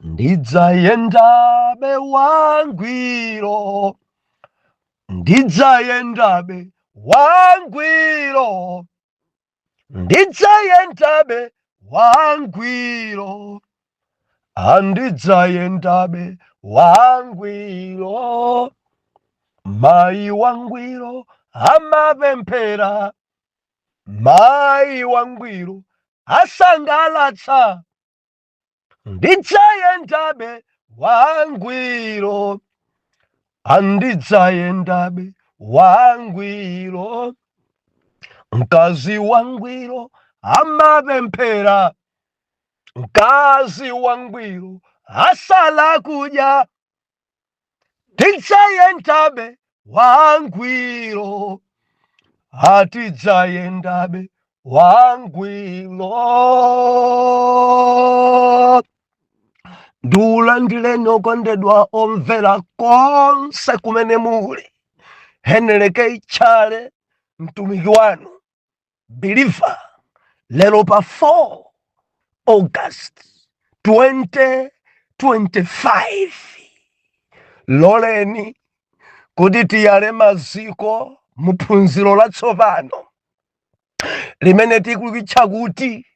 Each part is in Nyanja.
Ndidzayendabe wangwiro, ndidzayendabe wangwiro, ndidzayendabe wangwiro, andidzayendabe wangwiro. Mayi wangwiro amapemphera, mayi wangwiro asangalatsa. Ndidzayendabe wangwiro, andidzayendabe wangwiro. Mkazi wangwiro amapemphera, mkazi wangwiro asala kudya. Tidzayendabe wangwiro, atidzayendabe wangwiro. Ndiulandireni okondedwa omvera konse kumene muli. Henry K Tchale, mtumiki wanu believer, lero pa 4 August 2025, loleni kuti tiyale maziko muphunziro latsopano limene tikulitcha kuti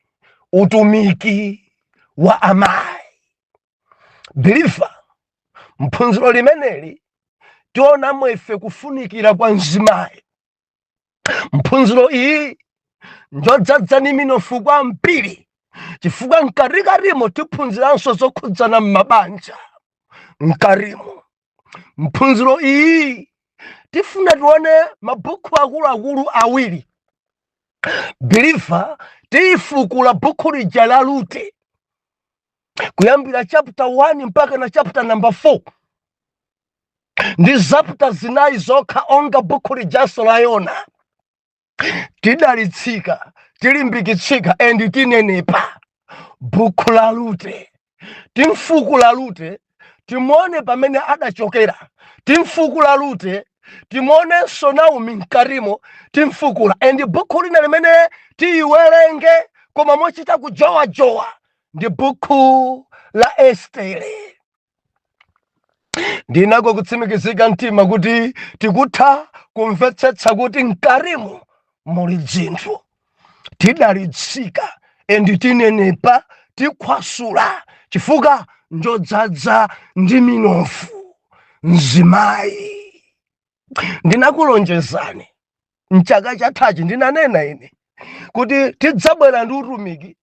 utumiki wa amayi. Believer, mphunziro limeneli tionamo ife kufunikira kwa mzimayi. Mphunziro iyi njodzadza ni minofu kwambiri, chifukwa mkatikarimo tiphunziranso zokhudzana m'mabanja. Mkarimo mphunziro iyi tifuna tione mabukhu akuluakulu awiri. Believer, tiyifukula bukhu lija la Rute kuyambira chapter 1 mpaka na chapter number 4, ndi chapter 4 zokha onga bukhu lijaso la Yona. Tidalitsika, tilimbikitsika and tinenepa. Bukhu la Rute, timfukula Rute timuone pamene adachokera, timfukula Rute timuonenso Naomi mkarimo, timfukula. And bukhu lina limene tiyiwerenge koma mochita kujowajowa ndi bukhu la Estere. Ndinako kutsimikizika mtima kuti tikutha kumvetsetsa kuti mkarimo muli dzinthu. Tidalitsika and tinenepa, tikhwasula, chifukwa njodzadza ndi minofu. Mzimayi, ndinakulonjezani mchaka chathachi, ndinanena ine kuti tidzabwera ndi utumiki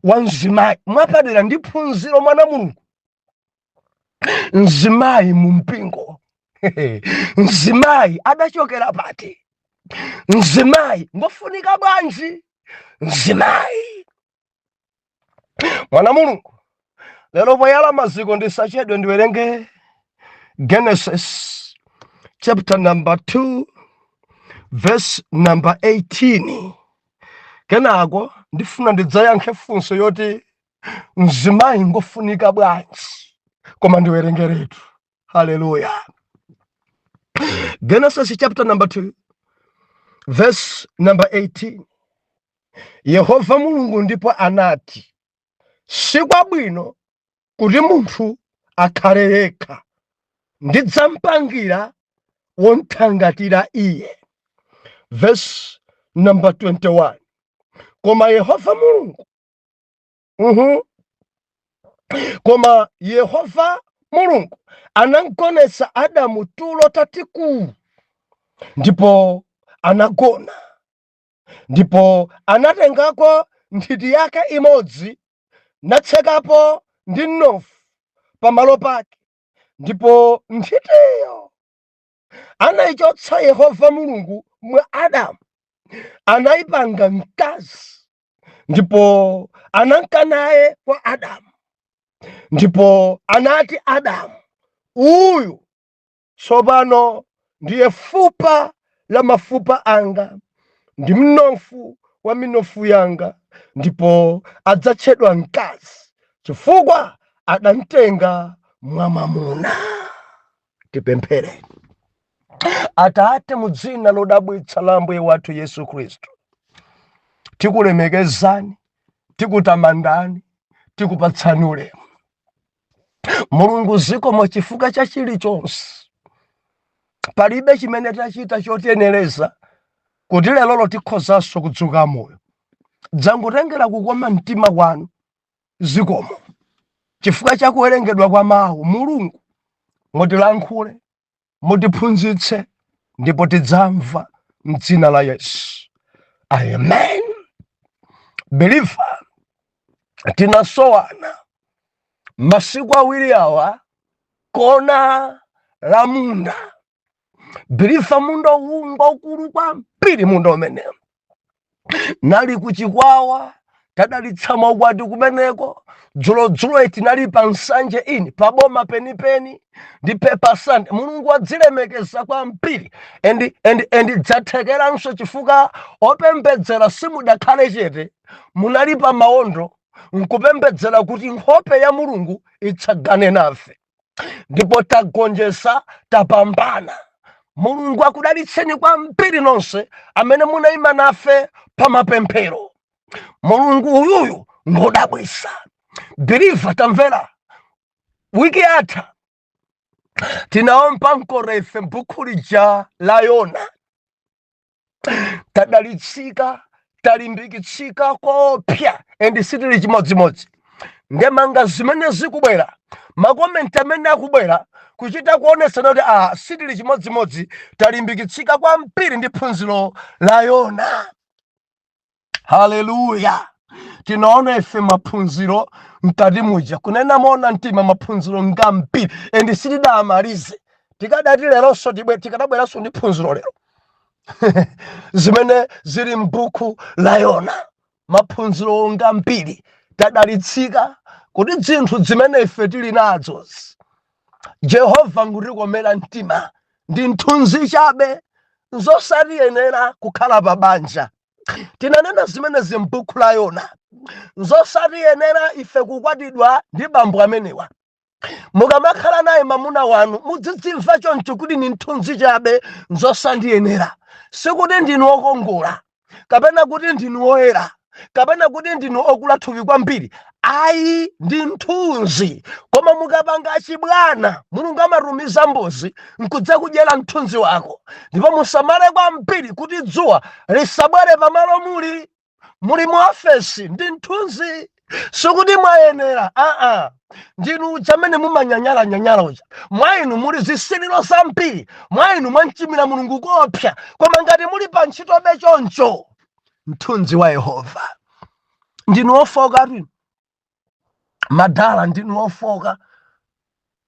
wa mzimayi mwapadera ndi phunziro. Mwana Mulungu, mzimayi mu mpingo, mzimayi adachokera pati? Mzimayi ngofunika bwanji? Mzimayi, mwana Mulungu, lero poyala maziko ndisachedwe, ndiwerenge Genesis chapter number 2 verse number 18. Kenako ndifuna ndidzayankhe funso yoti mzimayi ngofunika bwanji, koma ndiwerengeretu. Haleluya! Genesis chapter number 2 verse number 18. Yehova Mulungu ndipo anati, "Sikwabwino kuti munthu akhale yekha, ndidzamupangira womthangatira iye." Verse number 21. Koma Yehova Mulungu, Koma Yehova Mulungu anamgonetsa Adamu tulo tatikulu, ndipo anagona, ndipo anatengako nthiti yake imodzi natsekapo ndi mnofu pamalo pake. Ndipo nthitiyo anayichotsa Yehova Mulungu mwa Adamu, anayipanga mkazi, ndipo ananka naye kwa Adamu. Ndipo anati Adamu, "Uyu tsopano ndiye fupa la mafupa anga ndi mnofu wa minofu yanga, ndipo adzatchedwa mkazi, chifukwa adamtenga mwa mwamuna." Tipemphere. Atate, mu dzina lodabwitsa la Ambuye wathu Yesu Khristu, tikulemekezani, tikutamandani, tikupatsani ulemu. Mulungu, zikomo chifukwa cha chilichonse. Palibe chimene tachita chotiyenereza kuti lero tikhozanso kudzuka moyo. Dzangotengera kukoma mtima kwanu. Zikomo chifukwa cha kuwerengedwa kwa mawu. Mulungu, mutilankhule, mutiphunzitse, ndipo tidzamva mdzina la Yesu, amen. Believer, tinasowana masiku 2 awa kona la munda. Believer, munda uwu ukulu kwambiri. Munda umenewo nali kuchikwawa, tadalitsa maukwati kumeneko. Dzulodzulo tinali pa Nsanje ini, paboma penipeni ndi Paper Sunday. Mulungu adzilemekeza kwambiri and dzathekeranso chifukwa opembedzera simudakhale chete, munali pa maondo nkupembedzera kuti nkhope ya Mulungu itsagane nafe, ndipo tagonjetsa, tapambana. Mulungu akudalitseni kwambiri nonse amene munayima nafe pa mapemphero. Mulungu uyuyu ngodabwisa. Believer, tamvera, wiki yatha tinaomba mkorefe m'buku lija la Yona. Tadalitsika, talimbikitsika kopya, and sitili chimodzimodzi. Ndemanga zimene zikubwera, ma comment amene akubwera, kuchita kuonesana kuti ah, sitili chimodzimodzi. Talimbikitsika kwambiri ndi phunziro la Yona. Haleluya! Tinaona ife maphunziro mkati muja. Kunena moona mtima, maphunziro ngambiri and sitidamalize. Tikadati leronso tikadabweranso ndi phunziro lero. Zimene zili m'buku la Yona, maphunziro ngambiri. Tadalitsika kuti zinthu zimene ife tili nazo, Jehova ngutikomera mtima, ndi mthunzi chabe, nzosatiyenera kukhala pa banja. Tinanena zimenezi m'buku la Yona. Nzosatiyenera ife kukwatidwa ndi bambo amenewa. Mukamakhala naye mamuna wanu, mudzidzimva choncho kuti ni mthunzi chabe, nzosandiyenera. Sikuti ndinu okongola, kapena kuti ndinu woyera, kapena kuti ndinu okula thupi kwambiri, ayi, ndi mthunzi. Koma mukapanga chibwana, Mulungu amatumiza mbuzi nkudza kudyera mthunzi wako. Ndipo musamale kwambiri kuti dzuwa lisabwere pamalo muli mu ofesi. Ndi mthunzi, sikuti mwayenera, aa. Ndinu uja amene mumanyanyala nyanyala uja. Mwa inu muli zisiliro zambiri, mwa inu mwamchimira Mulungu kopsa, koma ngati muli pa ntchitobe choncho, mthunzi wa Yehova. Ndinu ofoka tu, madala, ndinu ofoka.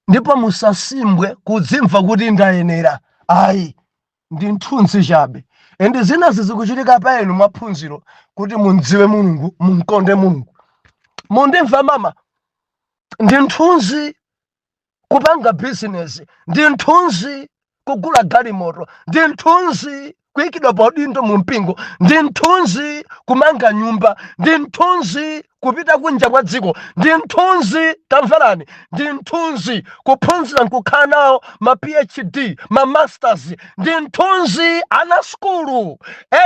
Ndipo musasimbwe kudzimva kuti ndayenera, ayi, ndi mthunzi chabe. And zinazi zikuchitika pa inu mwaphunziro kuti mundziwe Mulungu, munkonde Mulungu. Mundimva, mama? Ndi mthunzi kupanga bizinesi, ndi mthunzi kugula galimoto, ndi mthunzi kuyikidwa pa udindo mu mpingo, ndi mthunzi kumanga nyumba, ndi mthunzi kupita kunja kwa dziko, ndi mthunzi. Tamverani, ndi mthunzi kuphunzira nkukhala nawo ma PhD, ma masters, ndi mthunzi. Ana skulu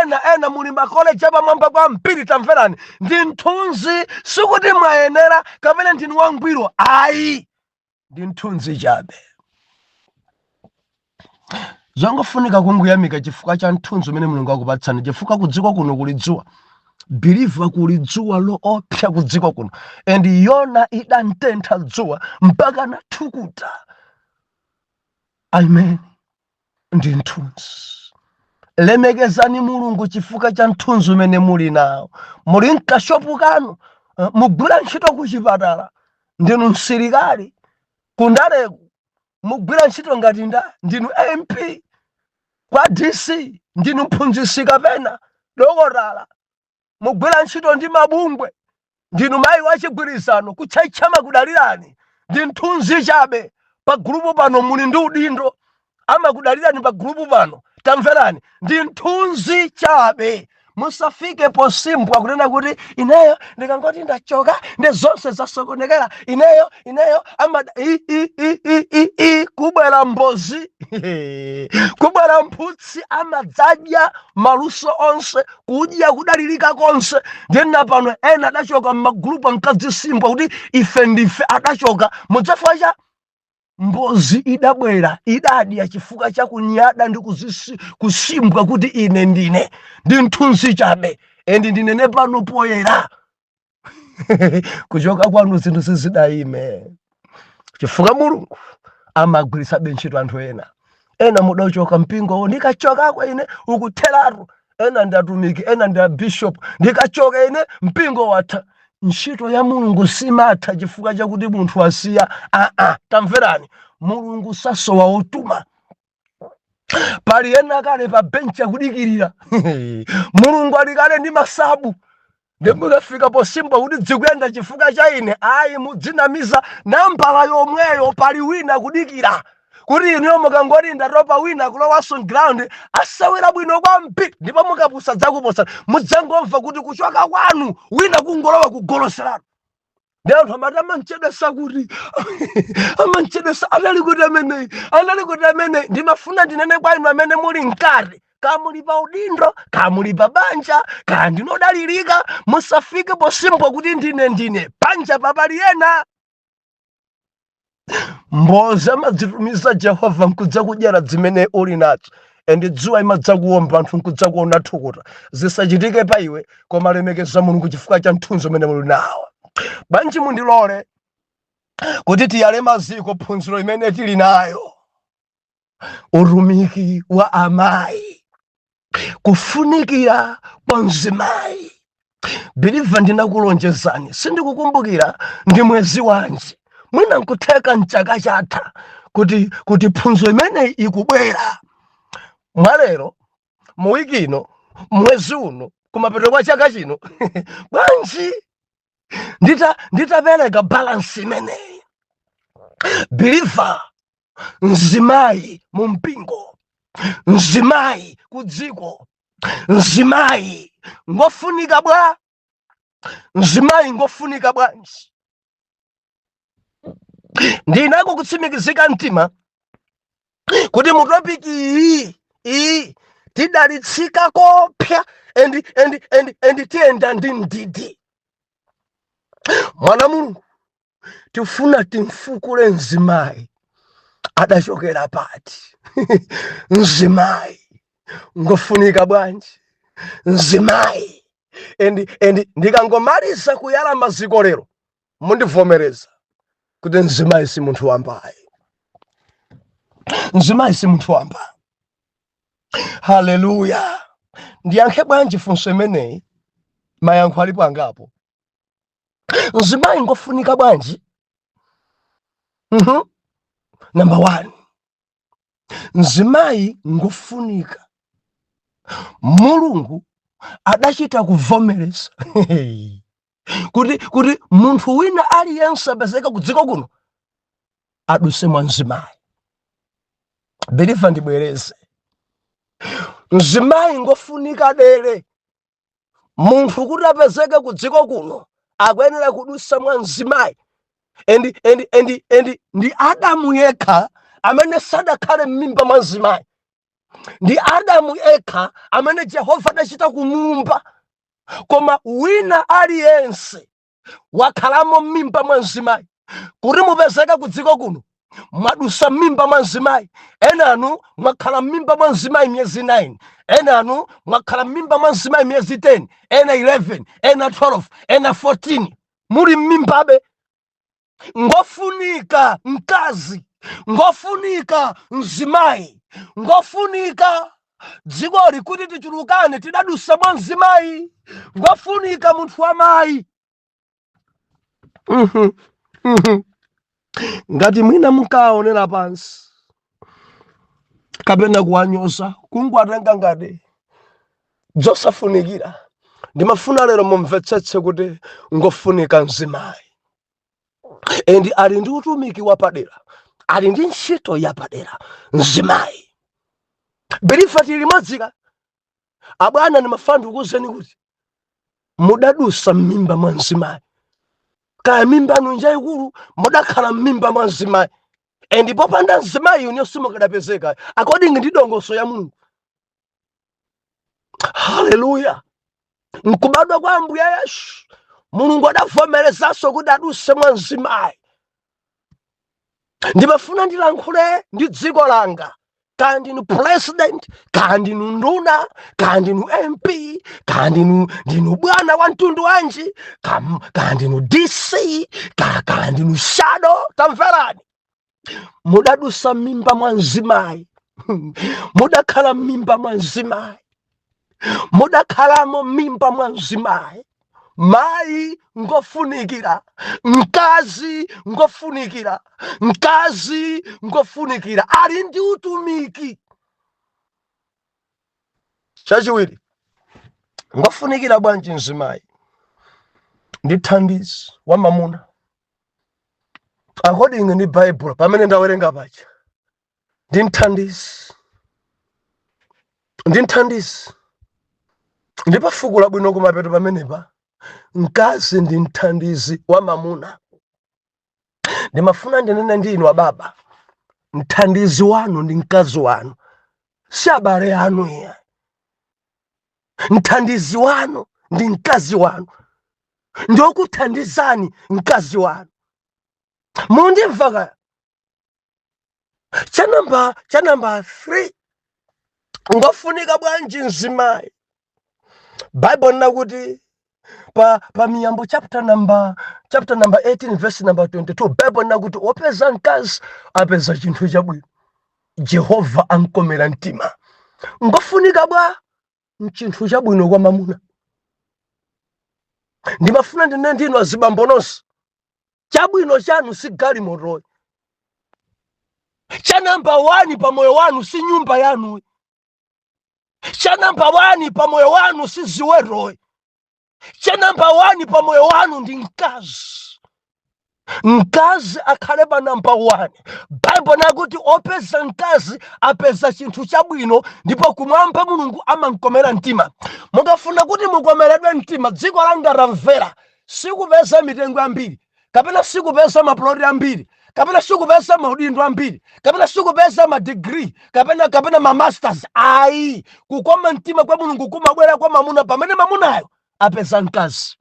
ena ena muli makoleji apamwamba kwambiri, tamverani, ndi mthunzi. Sikuti mwayenera kapena ndinu wangwiro, ayi, ndi mthunzi chabe. Zongofunika kungoyamika chifukwa cha mthunzi umene Mulungu akupatsani, chifukwa kudziko kuno kuli dzuwa. Believer, kuli dzuwa loopsa kudziko kuno, and Yona idamtentha dzuwa mpaka nathukuta. Amen. Ndi mthunzi. Lemekezani Mulungu chifukwa cha mthunzi umene muli nawo. Muli mkashopu kanu, mugwira ntchito kuchipatala, ndinu msilikali, kundaleku mugwira ntchito ngati nda ndinu MP, kwa DC, ndinu mphunzitsi kapena dokotala, mugwira ntchito ndi mabungwe, ndinu mayi wachigwirizano, kutchaitchama kudalirani, ndi mthunzi chabe. Pa gulupu pano muli ndi udindo, amakudalirani pa gulupu pano. Tamverani, ndi mthunzi chabe. Musafike posimbwa kunena kuti ineyo ndikangoti ndachoka ndi zonse zasokonekera, ineyo ama i i i i i i kubwera mbozi, kubwera mphutsi, amadzadya maluso onse, kudya kudalirika konse. Ndena pano ena adachoka m'magulupu, ankadzisimbwa kuti ife ndife, adachoka mudzafa cha mbozi idabwera idadya chifukwa cha kunyada ndi kusimbwa kuti ine ndine ndi mthunzi chabe. And ndinene pano poyera, kuchoka kwanu zinthu sizidayime, chifukwa Mulungu amagwiritsabe ntchito anthu ena. Ena mudachoka mpingowo, "Ndikachokako ine ukutheratu." Ena ndi atumiki, ena ndi abishop, "Ndikachoka ine mpingo watha." Ntchito ya Mulungu simatha chifukwa chakuti munthu wasiya. Aa, tamverani, Mulungu sasowa wotuma. Pali ena kale pa benchi akudikirira. Mulungu ali kale ndi masabu. Ndimukafika posimbwa kuti dzikuyenda chifukwa cha ine, ayi, mudzinamiza. Nambala yomweyo pali wina kudikira kuti inuyo mukangoti ndatopa, wina kulowanso ground, asewera bwino kwambiri. Ndipo mukapusa dzakuposa, mudzangomva kuti kuchoka kwanu wina kungolowa kugoloseratu. Ndi anthu amati amanchedwesa, kuti amanchedwesa, anali kuti ameneyi, anali kuti ameneyi. Ndimafuna ndinene kwa inu amene muli mkati, kamuli pa udindo, kamuli pa banja, ka ndinodalirika, musafike posimbwa kuti ndine ndine panja papali ena. Mbozi amadzitumiza Jehova nkudza kudyera zimene uli nazo, and dzuwa imadzakuwomba, anthu nkudzakuona thukuta. Zisachitike pa iwe, koma lemekeza Mulungu chifukwa cha mthunzi umene muli nawo. Bwanji mundilole kuti tiyale maziko phunziro imene tili nayo, utumiki wa amayi, kufunikira kwa mzimayi. Believer, ndinakulonjezani, sindikukumbukira ndi mwezi wanji, mwina nkutheka mchaka chatha, kuti phunziro imeneyi ikubwera mwalero, mu wiki ino, mwezi uno, kumapeto kwa chaka chino. Bwanji nditapereka balance imeneyi? Believer, mzimayi mu mpingo, mzimayi ku dziko, mzimayi ngofunika bwa? Mzimayi ngofunika bwanji? Ndinako kutsimikizika mtima kuti mu topic iyi tidalitsika kopya and tiyenda ndi mdidi. Mwana Mulungu, tifuna timfukule mzimayi adachokera pati, mzimayi ngofunika bwanji, mzimayi. And ndikangomaliza kuyala maziko lero, mundivomereza kuti mzimayi si munthu wambayi, mzimayi si munthu wamba. Haleluya! Ndiyankhe bwanji funso imeneyi? Mayankho alipo angapo. Mzimayi ngofunika bwanji? Number one, mzimayi ngofunika. Mulungu adachita kuvomereza kuti munthu wina aliyense apezeka ku dziko kuno aduse mwa mzimayi. Believer, ndibwereze, mzimayi ngofunika dere. Munthu kuti apezeke ku dziko kuno akuyenera kudusa mwa mzimayi. And ndi Adamu yekha amene sadakhale m'mimba mwa mzimayi. Ndi Adamu yekha amene Jehova adachita kumuumba, koma wina aliyense wakhalamo m'mimba mwa mzimayi. Kuti mupezeke ku dziko kuno mwadusa m'mimba mwa mzimayi. Enanu mwakhala m'mimba mwa mzimayi miyezi 9, enanu mwakhala m'mimba mwa mzimayi miyezi 10, ena 11, ena 12, ena 14, muli m'mimbabe. Ngofunika mkazi, ngofunika mzimayi, ngofunika dzikoli kuti tichulukane tidadusa mwa mzimayi. Ngofunika munthu wamayi. Ngati mwina mukaonera pansi kapena kuwanyoza, kungwatenga ngati zosafunikira, ndimafuna lero mumvetsetse kuti ngofunika mzimayi, and ali ndi utumiki wapadera, ali ndi ntchito yapadera mzimayi. Believer, tili limodzika. Abwana, ndimafuna ndikuwuzeni kuti mudadusa m'mimba mwa mzimayi. Kaya mimba yanu njayikulu, mudakhala m'mimba mwa mzimayi, and popanda mzimayi inu simukadapezeka according ndi dongoso ya Mulungu. Haleluya! Nkubadwa kwa Ambuye Yesu, Mulungu adavomerezanso kuti aduse mwa mzimayi. Ndimafuna ndilankhule ndi dziko langa. Kaya ndinu president, kaya ndinu nduna, kaya ndinu MP, kaya ndinu bwana wa mtundu wanji, kaya ndinu DC, kaya ndinu shadow, tamverani. Mudadusa mimba mwa mzimayi, mudakhala mimba mwa mzimayi, mudakhalamo mimba mwa mzimayi. Mayi ngofunikira, mkazi ngofunikira, mkazi ngofunikira, ali ndi utumiki. Chachiwiri, ngofunikira bwanji mzimayi? Ndi thandizi wa mamuna according ndi Baibulo pamene ndawerenga paja. Ndi mthandizi, ndi mthandizi. Ndipafukula bwino kumapeto pamenepa. Mkazi ndi mthandizi wa mamuna. Ndimafuna ndinene ndi inu ababa, mthandizi wanu ndi mkazi wanu, si abale anu iya. Mthandizi wanu ndi mkazi wanu, ndokuthandizani mkazi wanu. Mundimva kaya? Cha namba 3, ngofunika bwanji mzimayi? Bible linakuti pa Miyambo chapter number 18 verse number 22, Bible linakuti wopeza mkazi apeza chinthu chabwino, Jehova ankomera mtima. Ngofunika bwa mchinthu chabwino kwa mamuna. Ndimafuna ndine ndinu azibambo nonse, chabwino chanu si galimotoyi, cha namba 1 pa moyo wanu si nyumba yanuyi, cha namba 1 pa moyo wanu si ziwetoyi, cha namba 1 pa moyo wanu ndi mkazi. Mkazi akhale pa namba 1. Baibulo nakuti opeza mkazi apeza chinthu chabwino, ndipo kumwamba Mulungu amamkomera mtima. Mukafuna kuti mukomeredwe mtima, dziko langa ramvera, sikupeza mitengo ambiri, kapena sikupeza mapuloti ambiri, kapena sikupeza maudindo ambiri, kapena sikupeza madigiri, kapena ma masters, ayi. Kukoma mtima kwa Mulungu kumabwera kwa mamuna pamene mamunayo apeza mkazi.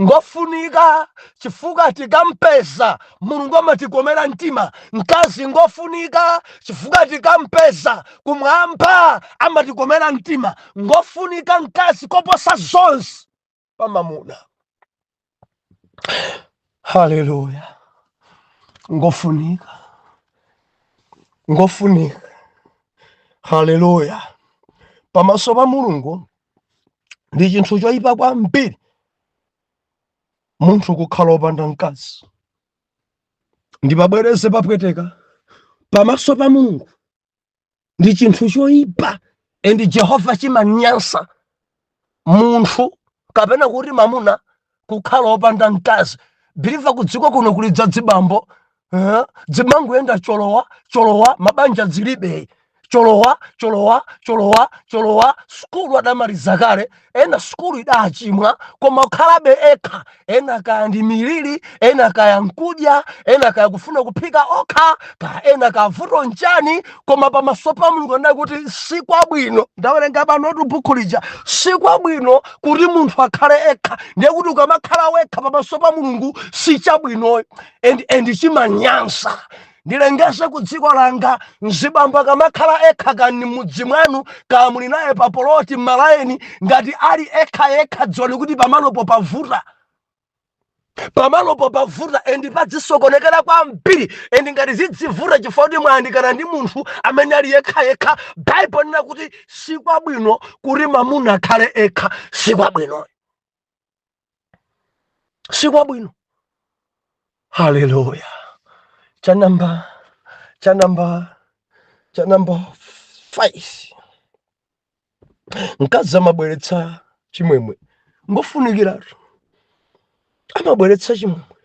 Ngofunika chifukwa tikampeza, Mulungu amatikomera mtima. Mkazi ngofunika chifukwa tikampeza, kumwamba amatikomera mtima. Ngofunika mkazi koposa zonse pa mamuna. Haleluya! Ngofunika, ngofunika. Haleluya! Pamaso pa Mulungu ndi chinthu choyipa kwambiri munthu kukhala wopanda mkazi. Ndipabwereze, papweteka. Pamaso pa Mulungu ndi chinthu choyipa and Jehova chimanyansa munthu kapena kuti mamuna kukhala wopanda mkazi. Believer, kudziko kuno kuli dzadzibambo, dzimangoyenda cholowa cholowa, mabanja dzilibe, cholowa cholowa cholowa cholowa. Sukulu adamaliza kale, ena sukulu idachimwa, koma kukhalabe ekha. Ena kaya ndi miliri, ena kaya nkudya, ena kaya kufuna kuphika okha, kaya ena kavuto nchani, koma pamaso pa Mulungu anena kuti sikwabwino. Ndawerenga panotu bukhu lija, sikwabwino kuti munthu akhale ekha. Ndiye kuti ukamakhala wekha, pamaso pa Mulungu sichabwinoyo and chimanyansa. Ndilengeze ku dziko langa, mzibambo akamakhala ekha, kani mudzi mwanu, kaya muli naye pa poloti m'malayeni, ngati ali ekha yekha, dziwani kuti pamalopo pavuta, pamalopo pavuta and padzisokonekera kwambiri. And ngati zidzivuta chifukwa kuti mwayandikana ndi munthu amene ali yekha yekha, Baibulo lina kuti sikwabwino kuti mamuna akhale ekha. Sikwabwino, sikwabwino. Haleluya! Cha namba 5, mkazi amabweretsa chimwemwe. Ngofunikiratu, amabweretsa chimwemwe,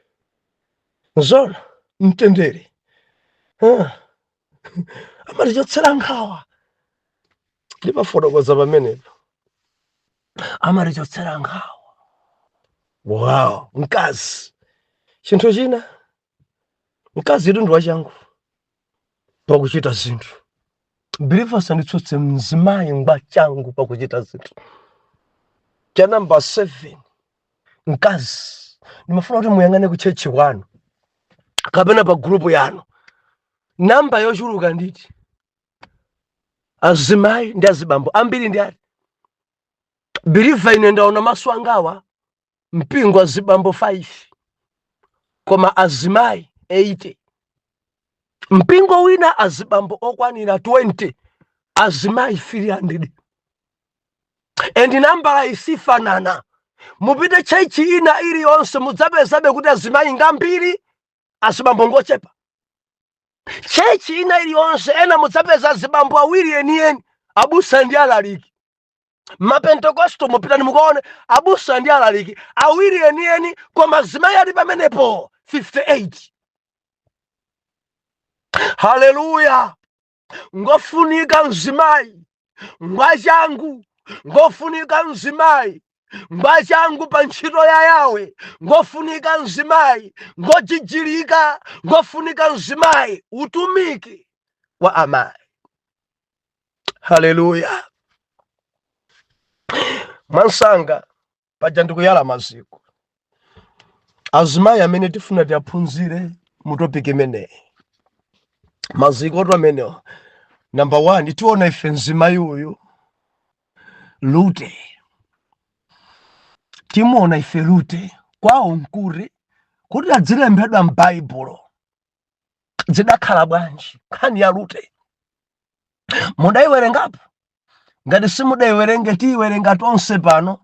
nzona, mtendere. Ah, amatichotsera nkhawa. Ndipafotokoza pamenepo. Amatichotsera nkhawa. Wow, mkazi. Chinthu china, mkazi ndi wachangu pakuchita zinthu. Believer sanditsutse, mzimayi ngwachangu pakuchita zinthu. Cha namba 7, mkazi, ndimafuna kuti muyang'ane ku church kwanu kapena pa group yanu, namba yochuluka nditi azimayi ndi azibambo ambiri ndi ati? Believer, ine ndaona maso angawa, mpingo azibambo 5 koma azimayi 80. Mpingo wina azibambo okwanira 20, azimayi 300, and nambala isifanana. Mupite church ina iliyonse, mudzapezabe kuti azimayi ngambiri, azibambo ngochepa. Church ina iliyonse, ena mudzapeza azibambo awiri enieni, abusa ndi alaliki. Mapentekosto, mupitani mukaone, abusa ndi alaliki awiri enieni, koma azimayi ali pamenepo 58. Haleluya! Ngofunika mzimayi ngwachangu, ngofunika mzimayi ngwachangu pa ntchito ya Yawe, ngofunika mzimayi ngojijilika, ngofunika mzimayi utumiki wa amayi. Haleluya! Mwansanga, paja ndikuyala maziko. Azimayi amene tifuna tiaphunzire mu topic imeneyi, maziko otu amenewa. Number 1, tiona ife mzimayi uyu Lute. Timuona ife Lute kwawo nkuri kuti adzilembedwa m'Baibulo, zidakhala bwanji? Nkhani ya Lute mudayiwerengapo? Ngati simudayiwerenge, tiyiwerenga tonse pano.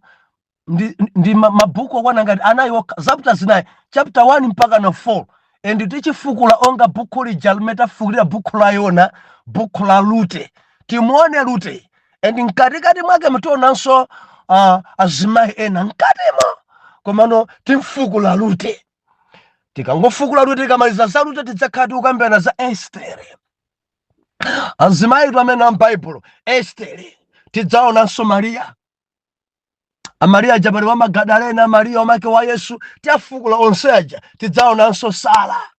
Ndi mabhuku okwana ngati anayi okha, chapter zinayi, chapter 1 mpaka na 4, and tichifukula onga bhuku lija limene tafukulira bhuku la Yona, bhuku la Lute. Timuone Lute, and mkatikati mwake mutionanso azimayi ena mkatimo, komano timfukula Lute. Tikangofukula Lute, tikamaliza za Lute, tidzakhala tikukambirana za Estere. Azimayi amene ambaibulo, Estere. Tidzaonanso Mariya, Amariya aja pali wa Magadalena, Mariya wamake wa Yesu. Tiafukula onse aja. Tidzaonanso Sara.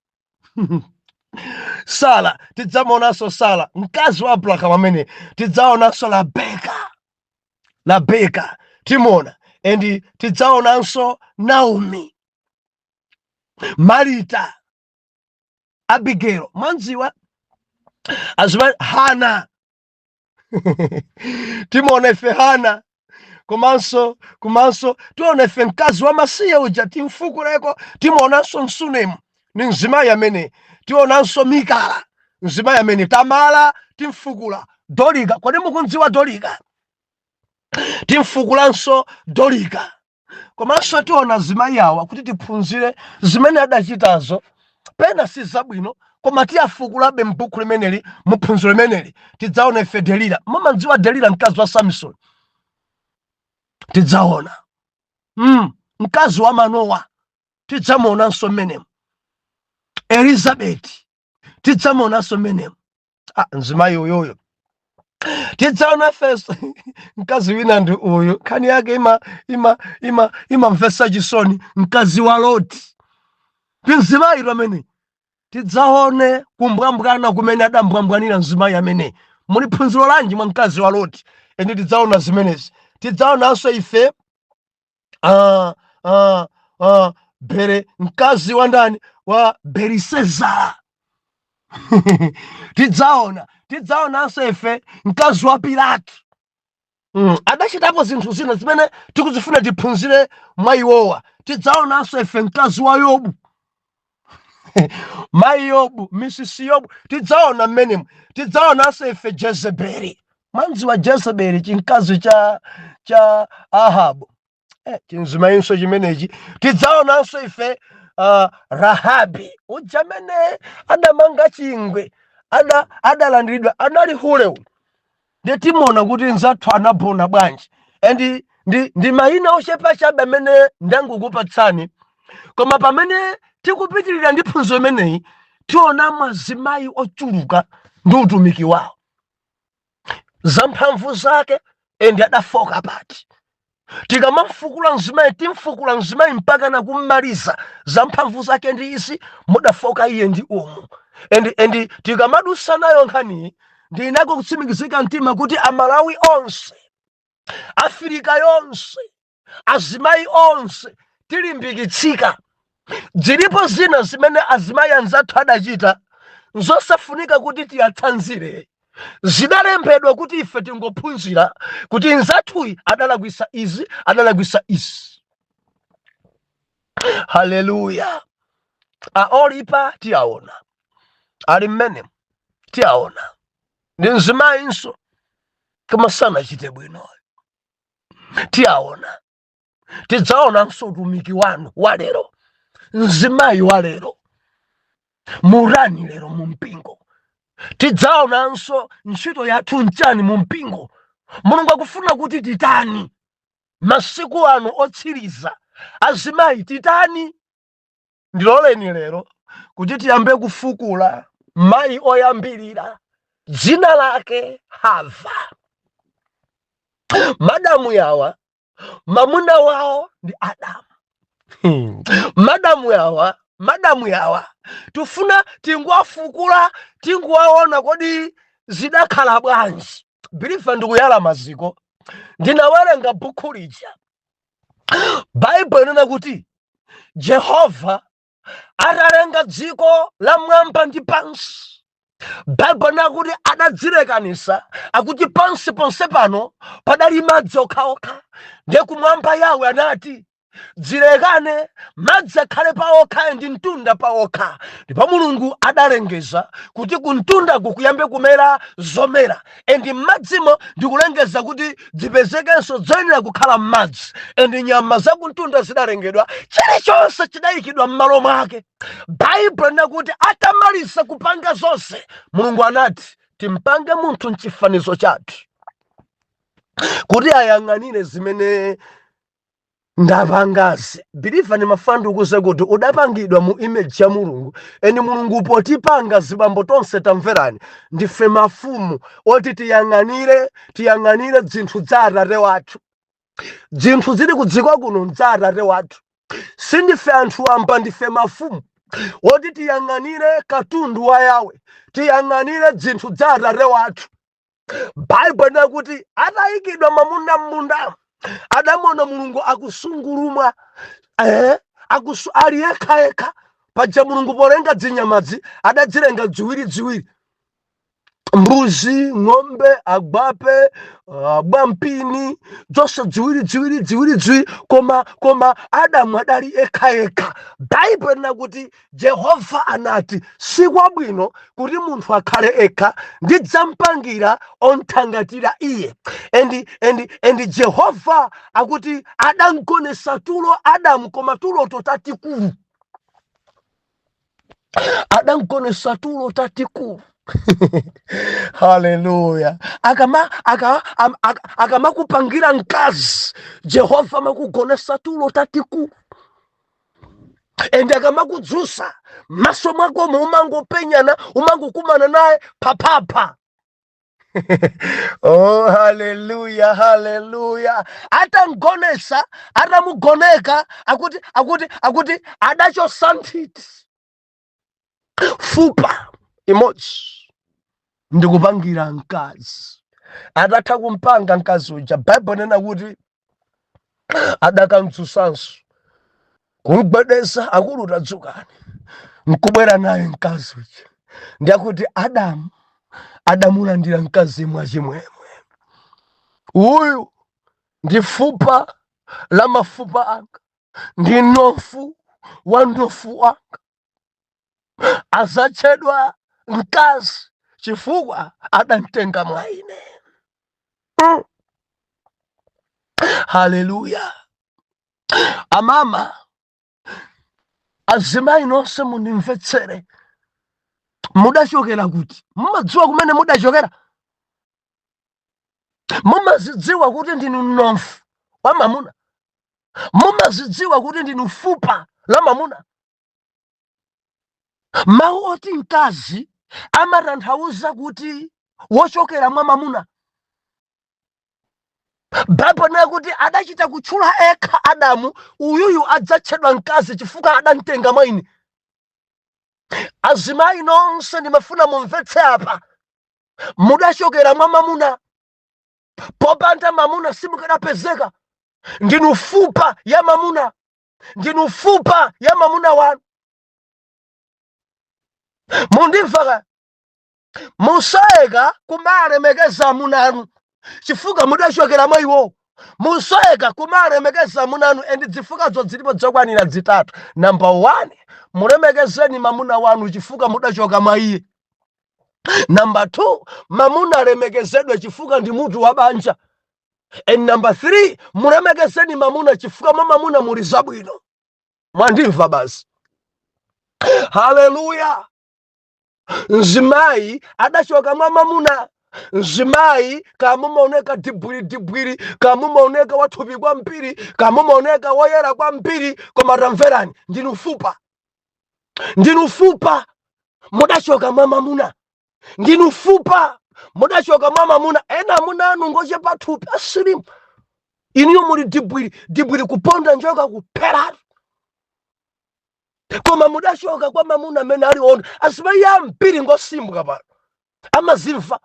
Sara, tidzamuonanso Sara, mkazi wa Abrahamu amene. Tidzaonanso Rabeka, Rabeka timuona, and tidzaonanso Naomi, Marita, Abigail. Mwanziwa azimayi, Hana, timuona ife Hana. Komanso tiona ife mkazi wa masiye uja, timfukuleko. Timuonanso Msunemu, ni mzimayi amene. Tionanso Mikala, mzimayi amene. Tamala timfukula. Dorika, kodi mukundziwa Dorika? Timfukulanso Dorika. Komanso tiona azimayi awa kuti tiphunzire zimene adachitazo. Pena si zabwino, koma tiyafukulabe m'buku limeneli, muphunziro limeneli. Tidzaona ife Delila. Mumadziwa Delila, mkazi wa Samson? Tidzaona mkazi wa Manowa, tidzamuonanso mmenemu. Elizabeti tidzamuonanso mmenemu. Ah, mzimayi uyuyu tidzaona feso. Mkazi wina ndi uyu, nkhani yake imamvetsa chisoni, mkazi wa Loti ndi mzimayi amene. Tidzaone kumbwambwana kumene adambwambwanira mzimayi amene. Muli phunziro lanji mwa mkazi wa Loti? Ende tidzaona zimenezi. Tidzaonanso ife bere mkazi wa ndani, wa Belisezara. Tidzaona, tidzaonanso ife mkazi wa Pilato. Adachitapo zinthu zina zimene tikuzifuna tiphunzire mwa iwowa. Tidzaonanso ife mkazi wa Yobu, mayi Yobu, Mrs Yobu, tidzaona mmenemu. Tidzaonanso ife Jezebeli. Mwanziwa Jezebeli, chimkazi cha Ahabu, chinzimayinso chimenechi. Tidzaonanso ife Rahabi uja amene adamanga chingwe, adalandiridwa, anali hule. Ndi timuona kuti nzathu anabona bwanji. And ndi mayina ochepa chabe amene ndangokupatsani, koma pamene tikupitirira ndi phunziro imeneyi, tiona azimayi ochuluka ndi utumiki wawo, zamphamvu zake, and adafoka pati. Tikamamfukula mzimayi, timfukula mzimayi mpaka nakummaliza. Za mphamvu zake ndi izi, mudafoka iye ndi umu. And tikamadusa nayo nkhaniyi, ndinako kutsimikizika mtima kuti Amalawi onse, Afirika yonse, azimayi onse tilimbikitsika. Zilipo zina zimene azimayi anzathu adachita nzosafunika kuti tiyatsanzire. Zidalembedwa kuti ife tingophunzira kuti nzathuyi adalakwisa izi, adalakwisa izi. Haleluya! Aolipa tiyaona ali mmene tiyaona ndi mzimayinso, koma sanachite bwino. Tiyaona, tidzaonanso utumiki wanu walero, mzimayi walero murani lero mu mpingo. Tidzaonanso ntchito yathu nchani mu mpingo. Mulungu akufuna kuti titani masiku ano otsiriza? Azimayi, titani? Ndiloleni lero kuti tiyambe kufukula mayi oyambirira, dzina lake Hava. Madamu yawa, mamuna wawo ndi Adamu. Madamu yawa, madamu yawa, tifuna tinguwafukula, tinguwaona kodi zidakhala bwanji. Believer, ndikuyala maziko. Ndinawerenga bukhu lija. Baibulo inena kuti Jehova atalenga dziko la mwamba ndi pansi, Baibulo inena kuti adadzilekanisa. Akuti pansi ponse pano padali madzi okhaokha, ndiye kumwamba Yawe anati, "Dzilekane, madzi akhale paokha ndi mtunda paokha." Ndipo Mulungu adalengeza kuti kumtundaku kuyambe kumera zomera, and m'madzimo ndikulengeza kuti zipezekenso zoyenera kukhala m'madzi, and nyama zakumtunda zidalengedwa. Chilichonse chidayikidwa m'malo mwake. Baibulo linakuti atamaliza kupanga zonse, Mulungu anati, "Timpange munthu mchifanizo chathu kuti ayang'anire zimene ndapangazi." Believer, ndimafuna ndikuuze kuti udapangidwa mu image ya Mulungu. And Mulungu potipanga, zibambo tonse tamverani, ndife mafumu oti tiyang'anire, tiyang'anire zinthu za Atate wathu. Zinthu zili kudziko kuno za Atate wathu. Sindife anthu wamba, ndife mafumu oti tiyang'anire katundu wa Yawe, tiyang'anire zinthu za Atate wathu. Baibulo linakuti atayikidwa mamuna m'munda, adamuona Mulungu akusungulumwa, ali yekhayekha. Paja Mulungu polenga dzinyamazi adadzilenga ziwiri ziwiri, mbuzi, ng'ombe, agwape, bwampini, zonse ziwiri ziwiri, ziwiri ziwiri. Koma Adamu adali yekhayekha. Baibulo linakuti Jehova anati, "Sikwabwino kuti munthu akhale ekha, ndidzamupangira onthangatira iye." And Jehova akuti adamgonesa tulo Adamu, koma tuloto tatikulu. Adamgonesa tulo tatikulu. Haleluya! Akamakupangira mkazi, Jehova amakugonesa tulo tatikulu, and akamakudzusa, maso mwakomo umangopenyana, umangokumana naye phaphapha. Oh, haleluya, haleluya! Atamgonesa, atamugoneka, akuti adachosa nthiti, fupa imodzi, ndikupangira mkazi. Atatha kumpanga mkazi uja, Baibulo nena kuti adakamdzusanso, kumgwedeza, "Akulu, tadzukani," nkubwera naye mkazi uja. Ndiyakuti Adamu adamulandira mkazi mwachimwemwe. "Uyu ndi fupa la mafupa anga, ndi mnofu wa mnofu wanga, azatchedwa mkazi chifukwa adamtenga mwa ine." Haleluya! Amama, azimayi nonse mundimvetsere. Mudachokera kuti? Mumadziwa kumene mudachokera? Mumazidziwa kuti ndinu mnofu wa mamuna? Mumazidziwa kuti ndinu fupa la mamuna? Mawu oti mkazi amatanthauza kuti wochokera mwa mamuna. Baibulo linena kuti adachita kutchula ekha Adamu, uyuyu adzatchedwa mkazi chifukwa adamtenga mwa ine. Azimayi nonse, ndimafuna mumvetse apa, mudachokera mwa mamuna. Popanda mamuna simukadapezeka. Ndinu fupa ya mamuna, ndinu fupa ya mamuna wanu. Mundimva ka? Musayeka kumalemekeza amuna anu chifukwa mudachokera mwa iwo. Musayeka kumalemekeza amuna anu, and zifukwazo zilipo zokwanira zitatu. Number 1, mulemekezeni mamuna wanu chifukwa mudachoka mwa iye. Number 2, mamuna alemekezedwe chifukwa ndi mutu wa banja. And number 3, mulemekezeni mamuna chifukwa mwa mamuna muli zabwino. Mwandimva basi? Haleluya! Mzimayi adachoka mwa mamuna. Mzimayi, kamumaoneka dibwiri dibwiri, kamumaoneka wathupi kwambiri, kamumaoneka woyera kwambiri, koma tamverani, ndinu fupa, ndinu fupa, mudachoka mwa mamuna. Ndinu fupa, mudachoka mwa mamuna. Ena amuna anu ngochepa thupi, asilimu, inuyo muli dibwiri dibwiri, kuponda njoka kupheratu, koma mudachoka kwa mamuna amene ali ona. Azimayi ambiri ngosimbwa pano, amazimva,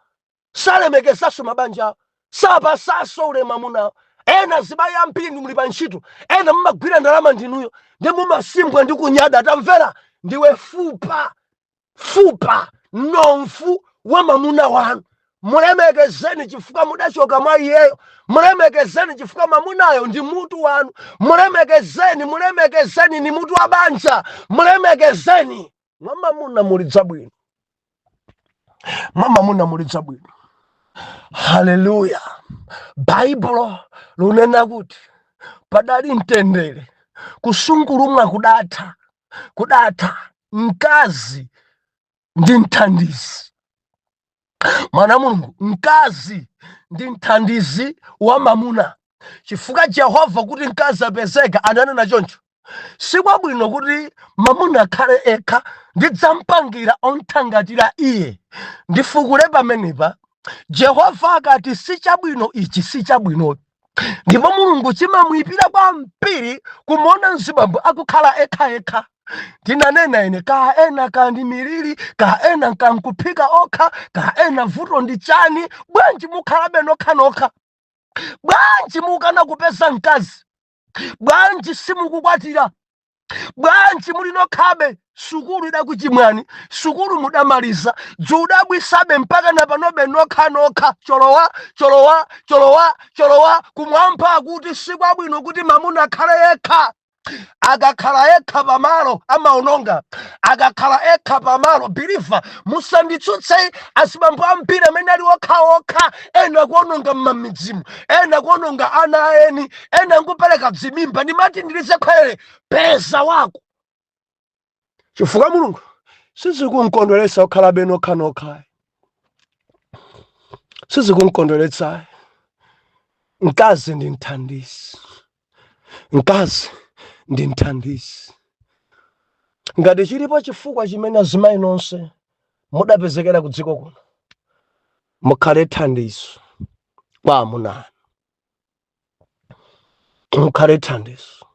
salemekezaso mabanja awo, sapasaso ulemu amunawo. Ena azimayi ambiri ndi muli pa ntchito, ena mumagwira ndalama ndinuyo, ndi mumasimbwa ndi kunyada. Tamvera, ndiwe fupa, fupa, nomfu wa mamuna wanu. Mulemekezeni chifukwa mudachoka mwa iyeyo. Mulemekezeni chifukwa mamunayo ndi mutu wanu. Mulemekezeni, mulemekezeni, ni mutu wa banja. Mulemekezeni. Mwa mamuna muli zabwino, mwa mamuna muli zabwino. Haleluya! Baibulo lunena kuti padali mtendere, kusungulumwa kudatha, kudatha. Mkazi ndi mthandizi, mwana Mulungu. Mkazi ndi mthandizi wa mamuna, chifukwa Jehova kuti mkazi apezeka ananena choncho: "Sikwabwino kuti mamuna akhale ekha, ndidzamupangira omthangatira iye." Ndifukule pamenepa. Jehova akati sichabwino, ichi sichabwino. Ndipo Mulungu chimamuyipira kwambiri kumuona mzibambo akukhala ekha ekha. Ndinanena ine, ka ena kandi miliri, ka ena kankuphika okha, ka ena vuto ndi chani? Bwanji mukhalabe nokhanokha? Bwanji mukana kupeza mkazi? Bwanji simukukwatira? Bwanji muli nokhabe? Sukulu idakuchimwani, sukulu mudamaliza, dziudabwisabe mpaka na panobe nokhanokha, cholowa cholowa cholowa cholowa. Kumwamba akuti sikwabwino kuti mamuna akhale yekha. Akakhala yekha pamalo amaononga, akakhala ekha pamalo. Believer, musanditsutse. Azibambo ambiri amene ali okhaokha, ena kuononga mmamidzimu, ena kuononga ana aeni, ena nkupereka dzimimba. Ndimati ndilize khwere, peza wako, chifukwa Mulungu sizikumkondweretsa kukhalabe nokhanokha, sizikumkondweretsa. Mkazi ndi mthandizi, mkazi ndi mthandizi. Ngati chilipo chifukwa chimene azimayi nonse mudapezekera ku dziko kuno, mukhale thandizo kwa amuna anu, mukhale thandizo.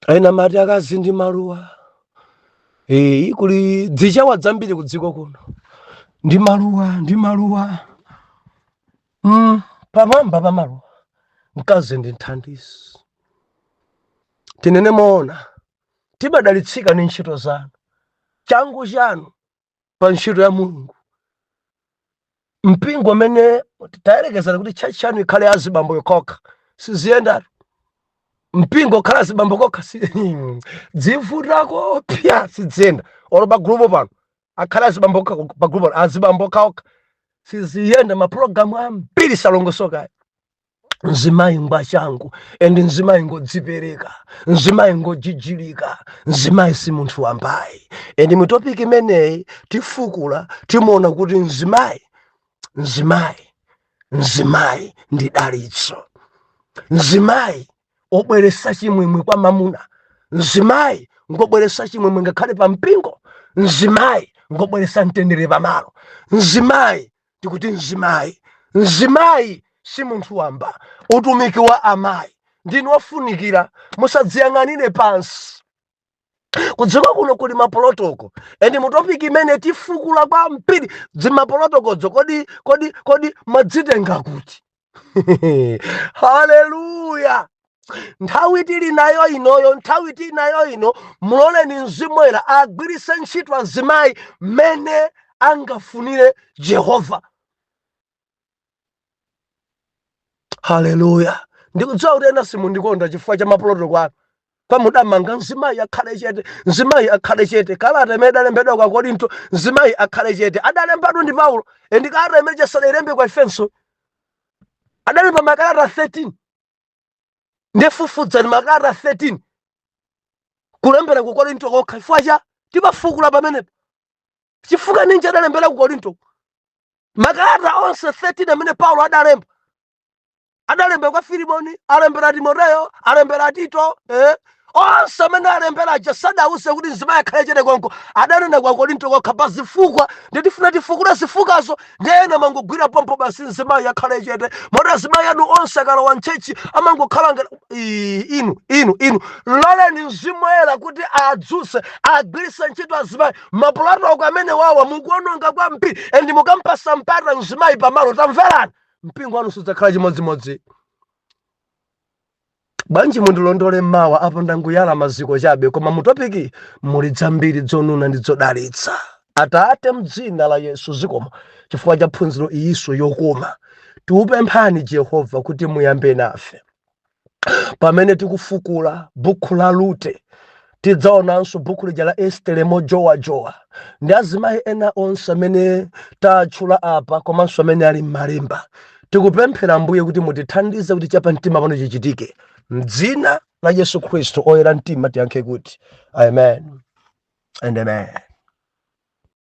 Ena mati akazi ndi maluwa. Eh, kuli dzichawa dzambiri ku dziko kuno, ndi maluwa, ndi maluwa. Pamwamba pa maluwa, mkazi ndi mthandizi. Tinene moona, timadalitsika ndi ntchito zanu, changu chanu pa ntchito ya Mulungu. Mpingo amene tayerekezera kuti church chanu ikhale azibambo yokha, siziyendatu. Mpingo okhala azibambo kokha dzivutako pya, siziyenda. Olo pa gulupo pano akhale azibambo okha, pa gulupo pano azibambo okhaokha, siziyenda. Mapulogalamu ambiri salongosoka. Mzimayi ngwachangu, and mzimayi ngodzipereka, mzimayi ngojijilika, mzimayi si munthu wambayi. And mu topic imeneyi tifukula, timuona kuti mzimayi, mzimayi, mzimayi ndi dalitso. Mzimayi obweresa chimwemwe kwa mamuna, mzimayi ngobweresa chimwemwe ngakhale pa mpingo, mzimayi ngobweresa mtendere pamalo. Mzimayi, tikuti mzimayi, mzimayi si munthu wamba. Utumiki wa amayi ndinu ofunikira, musadziyang'anire pansi. Kudziko kuno kuli maprotocol, and mu topic imene tifukula kwambiri dzimaprotocolzo. Kodi mwadzitenga kuti? Haleluya! Nthawi tili nayo inoyo, nthawi tili nayo ino, muloleni Mzimu Woyera agwiritse ntchito azimayi mmene angafunire Jehova. Haleluya! Ndikudziwa kuti ena simundikonda chifukwa cha maprotocol anu pamudamanga mzimayi akhale chete, mzimayi akhale chete. Kalata imene idalembedwa kwa Korinto, mzimayi akhale chete, adalembedwa ndi Paulo, and kalata imene chasadailembe kwa ifenso. Adalemba makalata 13, ndifufudzani makalata 13 kulembera ku Korinto kokha. Chifukwa cha timafukula pamenepo, chifukwa ninji adalembera ku Korinto? Makalata onse 13 amene Paulo adalemba, adalemba kwa Filimoni, alembera Timoteyo, alembera Tito, Onse amene alembera aja sadauze kuti mzimayi akhale chete konko, adanena kwa Korinto kokha pa zifukwa. Ndi tifuna tifukule zifukwazo, ndi ena mangogwira pompo basi, mzimayi akhale chete. Moti azimayi anu onse akalowa mchechi amangokhala ngati inu inu inu. Loleni Mzimu Woyera kuti adzuse, agwiritse ntchito azimayi. Maprotocol amene wawa mukuononga kwambiri, and mukampasa mpata mzimayi pamalo, tamverani, mpingo wanu sudzakhala chimodzimodzi. Bwanji mundilondole mawa? Apo ndanguyala maziko chabe, koma mu topic muli zambiri dzonuna ndi dzodalitsa. Atate, mdzina la Yesu, zikomo chifukwa cha phunziro iyiso yokoma. Tiupemphani Jehova kuti muyambe nafe pamene tikufukula bukhu la Rute. Tidzaonanso bukhu lija la Estere mojowajowa ndi azimayi ena onse amene tatchula apa komanso amene ali m'malemba. Tikupemphera Ambuye kuti mutithandize kuti chapamtima pano chichitike. Mdzina la Yesu Khristu, oyera mtima tiyankhe kuti amen and amen.